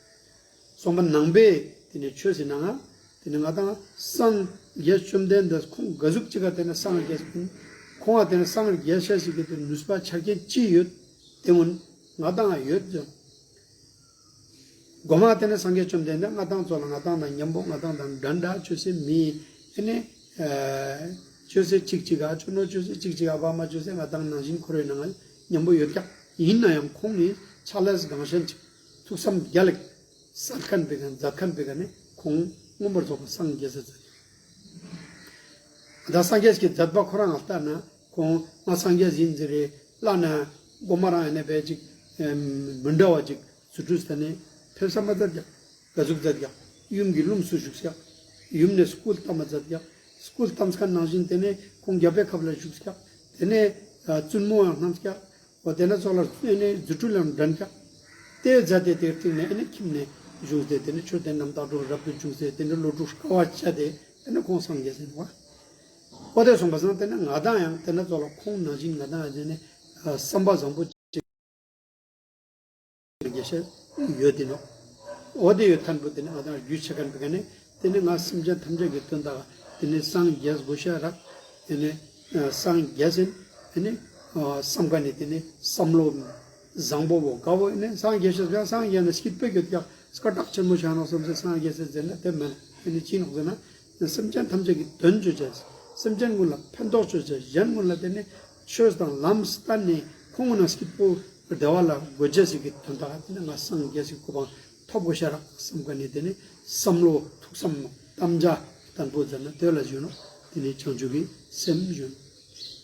སོང་པ་ནང་པའི་དེ་ནི་ཆོས་སི་ནང་ང་དེ་ནི་ང་དང་སངས་རྒྱས་བཅོམ་ལྡན་འདས་ཁོང་ག་ཟུག་ཅིག་ག་དེ་ནི་སངས་རྒྱས་ཁོང་ང་དེ་ནི་སངས་རྒྱས་ཤེས་ཤིག་གི་དེ་ནུས་པ་ཆ་རྐྱེན་ཅི་ཡོད་དེ་ངུན་ང་དང་ཡོད་ཀྱང་། གོ་མ་དེ་ནི་སངས་རྒྱས་བཅོམ་ལྡན་འདས་ང་དང་ཚོ་ལ་ང་དང་དང་མཉམ་པོ་ང་དང་དང་འདྲ་འདྲ་ཅོ་ཅེས་མི་དེ་ནི་ཨ་ཅོ་ཅེས་ཅིག་ཅིག་ག་ཅོ་ནོག་ཅོ་ཅེས་ཅིག་ཅིག་ག་བ་མ་ཅོ་ཅེས་ང་དང་ནང་བཞིན་ཁོ་རའི་ནང་ང་མཉམ་པོ་ཡོད་ཀྱག། ཨིན་ན་ཡང་ཁོང་ནི་ཆགས་ལས་གང་ཤན་ཅིག་ཐུགས་བསམ་རྒྱལ་ལ་སལ་ཁན་པེ་ཀ་མཛད་ཁན་པེ་ཀ་ནི་ཁོང་མངོན་པར་རྫོགས་པར་སངས་རྒྱས་ས་མཛད། ད་སངས་རྒྱས་ཀྱི་མཛད་པ་ཁོ་རང་ལ་ལྟ་ན་ཁོང་ང་སངས་རྒྱས་ཡིན་ཟེར་རེ་ལ་ན་གོ་མ་རང་ཨ་ནེ་བེ་ཅིག་མི་འདྲ་བ་ཅིག་ཚུ་ཁྲུས་ད་ནི་ཕེབས་ས་མ་མཛད་ཀྱག། ག་ཟུག་མཛད་ཀྱག། ཡུམ་གྱི་ལྷུམས་སུ་བཞུགས་ཀྱག། ཡུམ་ནས་སྐུ་བལྟ་མ་མཛད་ཀྱག། སྐུ་བལྟམས་ཁན་ནང་བཞིན་ཏེ་ནེ་ཁོང་རྒྱལ་པོའི་ཁབ་ལ་བཞུགས་ཀྱག། ཏེ་ནེ་ཨ་བཙུན་མོ་ཡང་རྣམས་ཀྱག། འོ་ཏེ་ནེ་ཙོགས་ལ་ཨེ་ནེ་རྫུ་འཕྲུལ་ཡང་འགྲན་ཀྱག། ཏེ་མཛད་དེ་ཏེ་སྟིང་ནེ་ཨེ་ནེ་ཁྱིམ་ནེ་བཞུགས་ཏེ་ཏེ་ནེ་ཆོས་དོན་རྣམ་དག་སྒྲུབ་རབ་ཏུ་བྱུང་སྟེ་ཏེ་ནེ་ལོ་དྲུག་དཀའ་བ་སྤྱད་དེ་ཏེ་ནེ་ཁོང་སངས་རྒྱས་ཟིན་པ། འོ་ཏེ་སོང་པ་སང་ཏེ་ནེ་ང་དང་ཡང་ཏེ་ནེ་ཙོགས་ལ་ཁོང་ནང་བཞིན་ང་དང་ཡང་ཏེ་ནེ་ཨ་བསམ་པ་བཟང་པོ་ཅིག་དགེ་བཤེས་ཡོད་དེ་ནོག། འོ་ཏེ་ཡོད་ཁན་བོ་ཏེ་ནེ་ང་དང་རྒྱུས་ཆེ་ཁན་བོ་ཀ་ནེ་ཏེ་ནེ་ང་སེམས་ཅན་ཐམས་ཅད་ཀྱི་དོན་དག་ཏེ་ནེ་སངས་རྒྱས་དགོས་ཤ་རག། ཏེ་ནེ་ཨ་སངས་རྒྱས་ཟིན་ཏེ་ནེ་ཨ་བསམ་ཁན་ནི་ཏེ་ནེ་བསམ་བློ་བཟང་པོ་བོ་དགའ་བོ་ཨེ་ནེ་སངས་རྒྱས་ཤེས་ཀྱང་སངས་རྒྱས་ན་སྐྱིད་པོ་ཡོད་ཀྱག་སྐད་གྲགས་ཆེན་མོ་ཤ་ནོག་བསམ་སེ་སངས་རྒྱས་ཟེར་ཟེར་ན་ཏེ་མེན། ཏེ་ནེ་ཅི་ནོག་ཟེར་ན་སེམས་ཅན་ཐམས་ཅད་ཀྱི་དོན་ཅོ་ཅེས། སེམས་ཅན་ཀུན་ལ་ཕན་ཐོགས་ཅོ་ཅེས། གཞན་ཀུན་ལ་ཏེ་ནེ་ཆོས་དང་ལམ་སྟན་ནེ་ཁོང་ཀུན་ན་སྐྱིད་པོ་བདེ་བ་ལ་འགོད་ཅེས་སི་གི་དོན་དག་ཏེ་ནེ་ང་སངས་རྒྱས་སི་གོ་འཕང་ཐོབ་དགོས་ཤ་རག་བསམ་ཁན་ནི་ཏེ་ནེ་བསམ་བློ་ཐུགས་བསམ་དམ་བཅའ་བརྟན་པོ་ཟེར་ན་ཏེ་ལ་ཞུ་ནོག། ཏེ་ནེ་བྱང་ཆུབ་ཀྱི་སེམས་ཞུ་ནོག།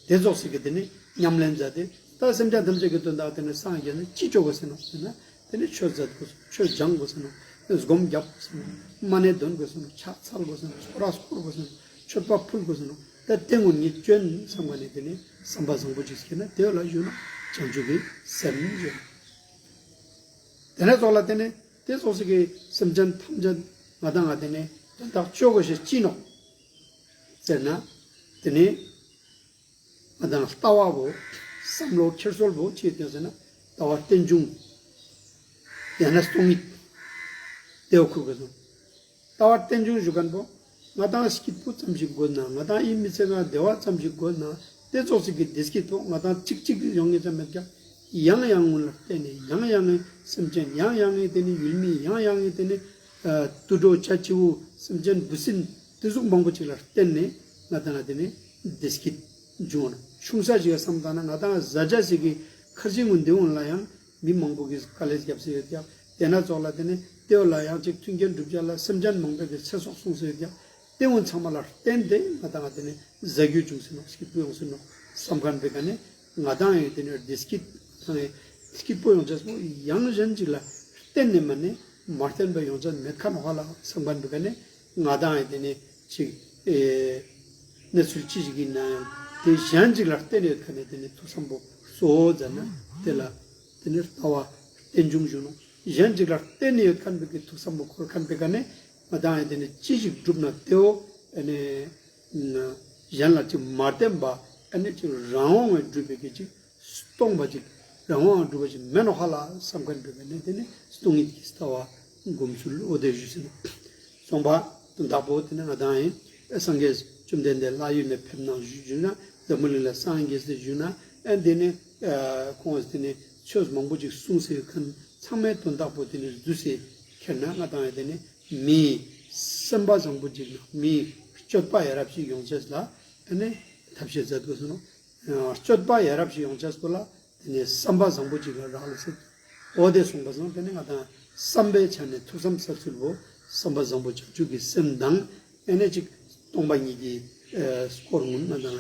ཏེ་ཙོགས་སི་གི་ཏེ་ནེ་ཉམས་ལེན་མཛད་དེ་ད་སེམས་ཅན་ཐམས་ཅད་ཀྱི་དོན་དག་ཏེ་ནེ་སངས་རྒྱས་ནེ་ཅི་ཅོ་དགོས་ཟེར་ནོག་ཟེར་ན། ཏེ་ནེ་ཆོས་མཛད་དགོས་སོ་ནོག། ཆོས་སྦྱང་དགོས་སོ་ནོག། སྒོམ་རྒྱབ་དགོས་སོ་ནོག། མ་ཎི་འདོན་དགོས་སོ་ནོག། ཕྱག་འཚལ་དགོས་སོ་ནོག། ཚོགས་ར་བསྐོར་དགོས་སོ་ནོག། མཆོད་པ་ཕུལ་དགོས་སོ་ནོག། ད་ཏེ་ཀུན་ཉིད་ཅོ་ཨིན་བསམ་ཁན་ནི་ཏེ་ནེ་བསམ་པ་བཟང་པོ་ཅིག་སྐྱེས་ན་ཏེ་ལ་ཞུ་ནོག། བྱང་ཆུབ་ཀྱི་སེམས་ཞུ་ནོག། ཏེ་ནེ་ཙོགས་ལ་ཏེ་ནེ་ཏེ་ཙོགས་སི་གི་སེམས་ཅན་ཐམས་ཅད་ང་དང་ང་ཏེ་ནེ་དོན་དག་ཅོ་དགོས་ཤེས་ཅི་ནོག་ཟེར་ན་ཏེ་ནེ་ང་དང་ལྟ་བ་བོ་བསམ་བློ་འཁྱེར་སྲོལ་བོ་ཅི་ཡོད་ཟེར་ན་ལྟ་བ་རྟེན་འབྱུང་ཡང་ན་སྟོང་ཉིད་ཏེ་བོ་ཁུར་དགོས་སོ། ལྟ་བ་རྟེན་འབྱུང་ཞུ་ཁན་བོ་ང་དང་སྐྱིད་པོ་ཙམ་ཞིག་དགོས་ན་ང་དང་ཨི་མི་ཚེ་ནང་བདེ་བ་ཙམ་ཞིག་དགོས་ན་ཏེ་ཙོགས་སི་གི་བདེ་སྐྱིད་པོ་ང་དང་ཅིག་ཅིག་ཡོང་ངེས་ཙམ་མེད་ཀྱག། ཡང་ཡང་ཀུན་ལ་བརྟེན་ནེ་ཡང་ཡང་ངི་སེམས་ཅན་ཡང་ཡང་ངི་ཏེ་ནེ་ཡུལ་མི་ཡང་ཡང་ངི་ཏེ་ནེ་ཨ་དུད་འགྲོ་བྱ་བྱིའུ་སེམས་ཅན་འབུ་སྲིན་ཏེ་ཟུག་མང་པོ་ཅིག་ལ་བརྟེན་ནེ་ང་དང་ལ་ཏེ་ནེ་བདེ་སྐྱིད་འབྱུང་ནོག། ཆུང་ས་ཞིག་ག་བསམ་ད་ན་ང་དང་ཟ་ཅེས་སི་གི་ཁར་ཇི་ཀུན་ཏེ་ཀུན་ལ་ཡང་མི་མང་པོ་གི་དཀའ་ལས་རྒྱབ་སེ་ཡོད་ཀྱག། ཏེ་ནེ་ཙོགས་ལ་ཏེ་ནེ་ཏེ་བོ་ལ་ཡང་ཅིག་མཐུན་རྐྱེན་སྒྲུབ་ཅེས་ལ་སེམས་ཅན་མང་པོ་གི་ཚེ་སྲོག་སྲུང་སེ་ཡོད་ཀྱག། ཏེ་ཀུན་ཚང་མ་ལ་བརྟེན་ཏེ་ང་དང་ང་ཏེ་ནེ་ཟ་རྒྱུ་བྱུང་སེ་ནོག། སྐྱིད་པོ་ཡོང་སེ་ནོག་བསམ་ཁན་བོའི་ཀ་ནེ་ང་དང་ཡང་ཏེ་ནེ་བདེ་སྐྱིད་ང་དང་ངི་སྐྱིད་པོ་ཡོང་ཅེས་པོ་ཡང་གཞན་ཅིག་ལ་བརྟེན་ནེ་མ་ནེ་མ་བརྟེན་པ་ཡོང་ཅེས་མེད་ཁན་ཧ་ལ་བསམ་ཁན་བོའི་ཀ་ནེ་ང་དང་ཡང་ཏེ་ནེ་ཅིག་ཨེ་གནས་ཚུལ་ཅི་ཞིག་ཨིན་ནའང་ཏེ་གཞན་ཅིག་ལ་བརྟེན་ནེ་ཡོད་ཁན་ནི་ཏེ་ནེ་ཐུགས་བསམ་པོ་གཙོ་བོ་མཛད་ན་ཏེ་ལ་ཏེ་ནེ་ལྟ་བ་རྟེན་འབྱུང་ཞུ་ནོག། གཞན་ཅིག་ལ་བརྟེན་ནེ་ཡོད་ཁན་བོའི་གི་ཐུགས་བསམ་པོ་འཁོར་ཁན་བོའི་ཀ་ནེ་ང་དང་ཡང་ཏེ་ནེ་ཅི་ཞིག་སྒྲུབ་ན་ཏེ་བོ་ཨ་ནེ་གཞན་ལ་ཅིག་མ་བརྟེན་པ་ཨ་ནེ་ཅིག་རང་དབང་ངི་སྒྲུབ་པའི་གི་ཅིག་སྟོང་པ་ཅིག་རང་དབང་ངི་སྒྲུབ་པ་ཅིག་མེན་ནོག་ཧ་ལ་བསམ་ཁན་བོའི་ཀ་ནེ་ཏེ་ནེ་སྟོང་ཉིད་ཀྱི་ལྟ་བ་སྒོམ་ཚུལ་འོ་ཏེ་ཞུས་ཟིན་ནོག། སོང་པ་དོན་དག་པོ་ཏེ་ནེ་ང་དང་ཡང་སངས་རྒྱས་བཅོམ་ལྡན་འདས་ལྷ་ཡུལ་ལ་ཕེབས་ནང་ཞུ་ཞུ་ན་འཛམ་བུ་གླིང་ལ་སངས་རྒྱས་སེ་ཞུ་ན་ཨ་ཏེ་ནེ་ཨ་ཁོང་ཏེ་ནེ་ཆོས་མང་པོ་ཅིག་གསུངས་སེ་ཡོད་ཁན་ཚང་མའི་དོན་དག་པོ་ཏེ་ནེ་བསྡུས་སེ་ཁྱེར་ན་ང་དང་ཡང་ཏེ་ནེ་མི་སེམས་པ་བཟང་པོ་ཅིག་ན་མི་སྤྱོད་པ་ཡ་རབས་ཤིག་ཡོང་ཅེས་ལ་ཨ་ནེ་ཐབས་ཤེས་མཛད་དགོས་སོ་ནོག། སྤྱོད་པ་ཡ་རབས་ཤིག་ཡོང་ཅེས་པོ་ལ་ཏེ་ནེ་བསམ་པ་བཟང་པོ་ཅིག་ལ་རག་ལས་སེ། འོ་ཏེ་སོང་པ་སང་ཏེ་ནེ་ང་དང་བསམ་པའི་ཆ་ནེ་ཐུགས་བསམ་ཟབ་ཚུལ་བོ་བསམ་པ་བཟང་པོ་བྱང་ཆུབ་ཀྱི་སེམས་དང་ཨ་ནེ་ཅིག་སྟོང་པ་ཉིད་ཀྱི་ཨ་སྐོར་ཀུན་ང་དང་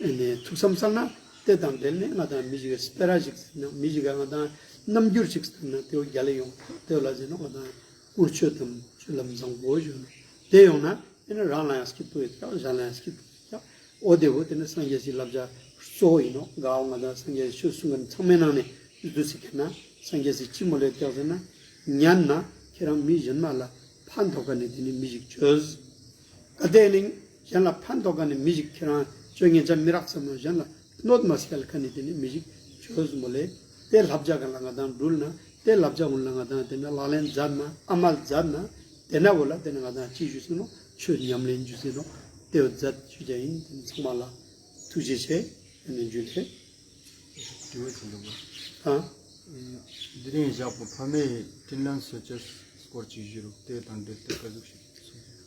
ཨ་ནེ་ཐུགས་བསམ་གསལ་ན་ཏེ་དང་འབྲེལ་ནེ་ང་དང་མི་ཞིག་ག་སྤེ་ར་ཞིག་ཟེར་ན་མི་ཞིག་ག་ང་དང་རྣམ་འགྱུར་ཞིག་ཟེར་ན་ཏེ་བོ་རྒྱལ་ལ་ཡོང་ཏེ་བོ་ལ་ཟེར་ན་ང་དང་དབུར་ཆོས་དང་སྤྱོད་ལམ་བཟང་པོ་ཞུ་ནོག། ཏེ་ཡོང་ན་ཏེ་ནེ་རང་ལ་ཡང་སྐྱིད་པོ་ཡོད་ཀྱག་གཞན་ལ་ཡང་སྐྱིད་པོ་ཡོད་ཀྱག། འོ་ཏེ་བོ་ཏེ་ནེ་སངས་རྒྱས་སི་བསླབ་བྱ་གཙོ་བོ་ཨིན་ནོག། ག་བོ་ང་དང་སངས་རྒྱས་སི་ཆོས་གསུང་ཁན་ཚང་མའི་ནང་ནེ་བསྡུས་སེ་ཁྱེར་ན་སངས་རྒྱས་སི་ཅི་མོལ་ལེ་ཀྱག་ཟེར་ན། ཉན་ན་ཁྱེད་རང་མི་གཞན་མ་ལ་ཕན་ཐོགས་ཁན་ནི་ཏེ་ནེ་མི་ཞིག་ཅོས། གལ་ཏེ་ནི་གཞན་ལ་ཕན་ཐོགས་ཁན་ནི་མི་ཞིག་ཁྱེད་རང་ཅོ་ཉན་ཆ་མི་རག་ཙམ་ན་གཞན་ལ་གནོད་མ་སྐྱལ་ཁན་ནི་ཏེ་ནེ་མི་ཞིག་ཅོས་མོལ་ལེ། ཏེ་བསླབ་བྱ་ག་ལ་ང་དང་འགྲུལ་ན་ཏེ་བསླབ་བྱ་ཀུན་ལ་ང་དང་ཏེ་ནེ་ལག་ལེན་མཛད་ན་ཨ་མལ་མཛད་ན་ཏེ་ནེ་བོ་ལ་ཏེ་ནེ་ང་དང་ཅི་ཞུ་ཟེར་ནོག། ཆོས་ཉམས་ལེན་ཞུ་ཟེར་ནོག། ཏེ་བོ་མཛད་ཞུ་རྒྱུ་ཨིན། ཏེ་ནེ་ཚང་མ་ལ་ཐུགས་རྗེ་ཆེ། ཏེ་ནེ་འཇུ་ལེ། དྲི་བ་ཅིག་འདུག་པ། ཨ། འདི་རིང་བཞག་པོ་ཕ་མའི་དྲིན་ལན་གསོ་ཅེས་སྐོར་ཅིག་ཞུ་རུག། ཏེ་དང་འབྲེལ་ཏེ་ག་ཟུག་ཞིག་གསུངས་ཏེ།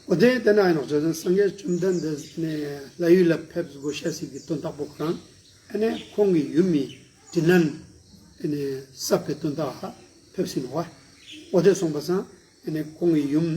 འོ་ཏེ་ཏེ་ན་ཨིན་ནོག། ཅོ་ཅན་སངས་རྒྱས་བཅོམ་ལྡན་འདས་ནི་ལྷ་ཡུལ་ལ་ཕེབས་དགོས་ཤེས་སི་གི་དོན་དག་པོ་ཁོ་རང་ཨ་ནེ་ཁོང་གི་ཡུམ་མི་དྲིན་ལན་ཨ་ནེ་གསབ་པའི་དོན་དག་ཧ་ཕེབས་སེ་ནོག་པ། འོ་ཏེ་སོང་པ་སང་ཨ་ནེ་ཁོང་གི་ཡུམ་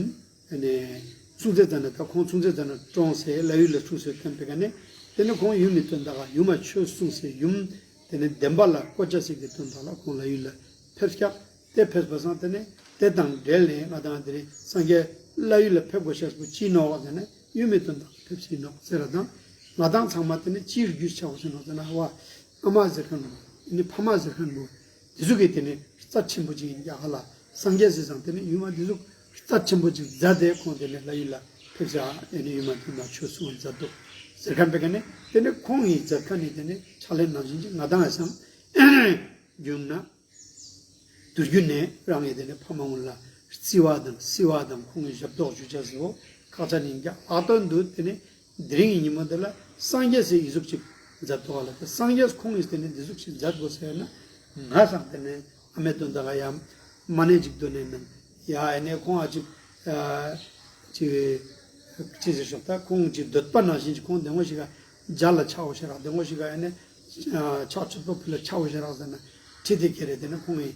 ཨ་ནེ་ཚུན་ཚོད་ཙ་ན་ད་ཁོང་ཚུན་ཚོད་ཙ་ན་གྲོངས་སེ་ལྷ་ཡུལ་ལ་འཁྲུངས་སེ་ཐོན་པའི་ཀ་ནེ་ཏེ་ནེ་ཁོང་ཡུམ་མི་དོན་དག་ཡུམ་མ་ཆོས་གསུངས་སེ་ཡུམ་ཏེ་ནེ་བདེན་པ་ལ་བཀོད་ཅེས་སི་གི་དོན་དག་ལ་ཁོང་ལྷ་ཡུལ་ལ་ཕེབས་ཀྱག། ཏེ་ཕེབས་པ་སང་ཏེ་ནེ་ཏེ་དང་འབྲེལ་ནེ་ང་དང་ཏེ་རིང་སངས་རྒྱས་ལྷ་ཡུལ་ལ་ཕེབས་དགོས་ཤེས་པོ་ཅི་ནོག་ཟེར་ན་ ཡུམ་མི་དོན་དག་ཕེབས་སེ་ནོག་ཟེར་ར་དང་། ང་དང་ཚང་མ་དེ་ནི་ཅིའི་རྒྱུས་ཆ་བོ་ཞིག་ནོག་ཟེར་ན་ཧ་བ་ཨ་མ་ཟེར་ཁན་བོ་དེ་ནི་ཕ་མ་ཟེར་ཁན་བོ་དེ་ཟུག་གི་དེ་ནི་རྩ་ཆེན་པོ་ཅིག་ཨིན་ཀྱག་ཧ་ལ། སངས་རྒྱས་སི་སང་དེ་ནི་ཡུམ་མ་དེ་ཟུག་རྩ་ཆེན་པོ་ཅིག་མཛད་དེ་ཁོང་དེ་ནི་ལྷ་ཡུལ་ལ་ཕེབས་ས་ཨེ་ནི་ཡུམ་མ་དེ་ན་ཆོས་གསུང་མཛད་དོ་ཟེར་ཁན་བེ་ཀ་ནི་དེ་ནི་ཁོང་ངི་མཛད་ཁན་ནི་དེ་ནི་ཕྱག་ལེན་ནང་བཞིན་ཅིག་ང་དང་ངི་སང་རྒྱུན་ན། དུས་རྒྱུན་ནེ་རང་ངི་དེ་ནི་ཕ་མ་གུན་ལ་རྩི་བ་དང་བསུ་བ་དང་ཁོང་ངི་ཞབས་ཏོག་ཞུ་ཅེས་སི་ཁག་ཅན་ཨིན་ཀྱག། ལྷག་དོན་དུ་དེ་ནི་དེ་རིང་གི་ཉི་མ་འདི་ལ་སངས་རྒྱས་སི་འི་ཟུག་ཅིག་མཛད་དོ་ཧ་ལ། དེ་སངས་རྒྱས་ཁོང་ངི་དེ་ནི་འི་ཟུག་ཅིག་མཛད་དགོས་ཟེར་ན་ང་སང་དེ་ནི་ཨ་མའི་དོན་དག་ག་ཡ་མ་ནེ་ཅིག་དོ་ནེ་ནང་ཡ་ཨེ་ནི་ཁོང་ཨ་ཅིག་ཨ་ཅིག་ཅི་ཟེར་ཤོག་ད་ཁོང་ཅིག་འདོད་པ་ནང་བཞིན་ཅིག་ཁོང་དེ་ངོ་ཞིག་ག་མཇལ་ལ་ཆ་འོ་ཤ་རག། དེ་ངོ་ཞིག་ག་ཨེ་ནི་ཕྱག་མཆོད་པ་ཕུལ་ལ་ཆ་འོ་ཤ་རག་ཟེར་ན་ཁྲིད་དེ་ཁྱེར་རེ་དེ་ནི་ཁོང་ངི་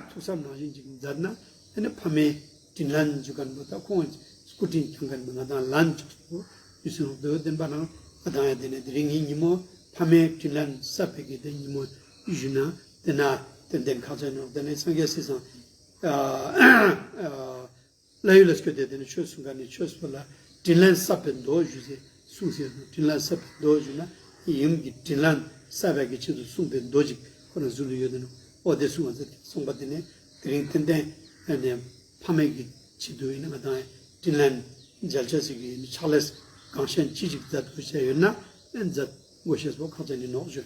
ཐུགས་བསམ་ནང་བཞིན་ཅིག་མཛད་ན་དེ་ནི་ཕ་མའི་དྲིན་ལན་ཞུ་ཁན་བོ་ད་ཁོང་སྐུ་དྲིན་བསྐྱང་ཁན་བོ་ང་དང་ལན་ཅིག་ཞུ་སོང་དོ། བདེན་པ་ནང་ང་དང་ཡ་དེ་ནི་དེ་རིང་གི་ཉི་མོ་ཕ་མའི་དྲིན་ལན་གསབ་པའི་གི་དེ་ཉི་མོ་ཞུ་ན་དེ་ན་ཏན་ཏན་ཁག་ཅན་ནོག། དེ་ནི་སངས་རྒྱས་སི་སང་ཨ་ཨ་ལྷ་ཡུལ་ལ་སྐྱོད་དེ་དེ་ནི་ཆོས་གསུང་ཁན་ནི་ཆོས་པོ་ལ་དྲིན་ལན་གསབ་པའི་མདོ་ཞུ་ཟེར་གསུངས་ཟེར་ནོག། དྲིན་ལན་གསབ་པའི་མདོ་ཞུ་ན་ཡུམ་གྱི་དྲིན་ལན་གསབ་པའི་གི་ཆེད་དུ་གསུངས་པའི་མདོ་ཅིག་ཁོ་ན་ཟུར་ལ་ཡོད་དེ་ནོག། འོ་དེ་གསུངས་པ་ཟེར་གསུངས་པ་དེ་ནི་དེ་རིང་ཏན་ཏན་ཨ་ནི་ཕ་མའི་གི་ཆེད་དུ་ཨིན་ན་ང་དང་དྲིན་ལན་འཇལ་ཅེས་སི་གི་ཕྱག་ལས་གང་ཤེས་ཅི་ཅིག་མཛད་དགོས་ཤེས་ཡོད་ན་མཛད་དགོས་ཤེས་པོ་ཁག་ཅན་ཨིན་ནོག་ཞུ།